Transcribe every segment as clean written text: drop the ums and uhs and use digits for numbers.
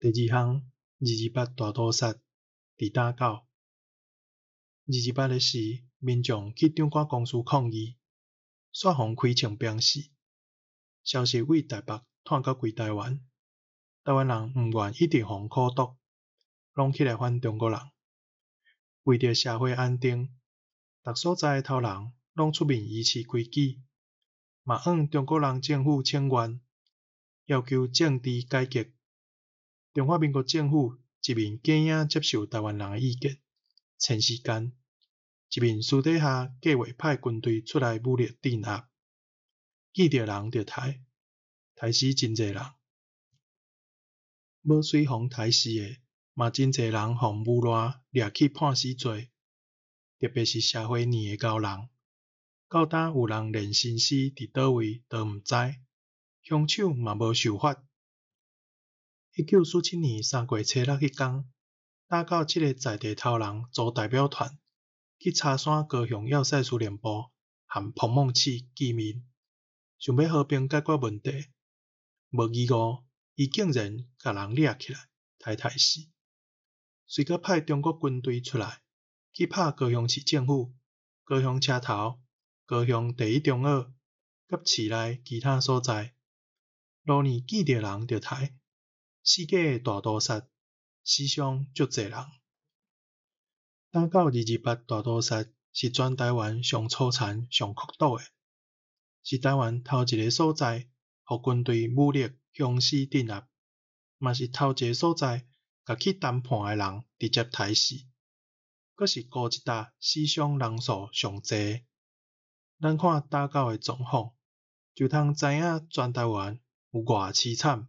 第二項，二二八大屠殺，佇打狗。二二八的時，民眾去長官公署抗議，煞予開槍鞭死。消息對台北傳到規台灣，台灣人毋願一直予人苦毒，攏起來反中國人。為著社會安定，逐所在的頭人攏出面維持規矩，嘛向中國人政府請願，要求政治改革。中華民國政府一面假影接受台灣人的意見，趁時間，一面私底下計畫派軍隊出來武力鎮壓。見著人就刣，刣死真濟人。無隨予刣死的，嘛真濟人予無賴掠去判死罪，特別是社會年的𠢕人。到今有人連身屍佇佗位都毋知，兇手嘛無受罰。1947年3月初六彼工，打狗七个在地頭人組代表團去柴山高雄要塞司令部和彭孟緝見面，想欲和平解決問題。無疑誤，伊竟然共人掠起來，刣刣死。隨閣派中國軍隊出來，去拍高雄市政府、高雄車頭、高雄第一中學，佮市內其他所在，路呢見著人就刣。世界大屠殺，死傷足濟人。打狗二二八大屠殺是全台灣上粗殘、上苦毒的，是台灣頭一个所在，予軍隊武力雄師鎮壓，嘛是頭一个所在，共去談判的人直接刣死，閣是孤一搭死傷人數上濟的。咱看打狗的狀況，就通知影全台灣有偌淒慘。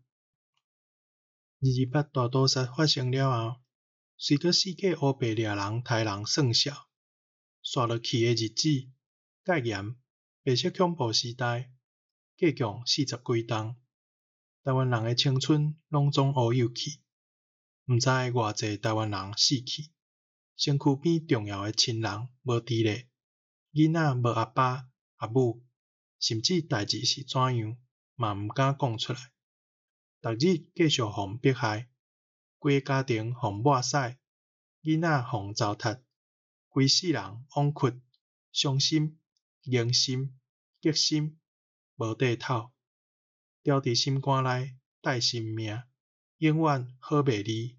二二八大屠殺發生了後，隨閣四界烏白掠人、刣人算數，紲落去的日子，戒嚴、白色恐怖時代，加共四十幾冬，台灣人的青春攏總烏有去，毋知偌濟台灣人死去，身軀邊重要的親人無佇咧，囡仔無阿爸阿母，甚至代誌是怎樣，嘛毋敢講出來。逐日繼續予人迫害，規个家庭予人抹屎，囡仔予人糟蹋，規世人枉屈、傷心、凝心、激心，無地透，牢佇心肝內，帶心命，永遠好袂離。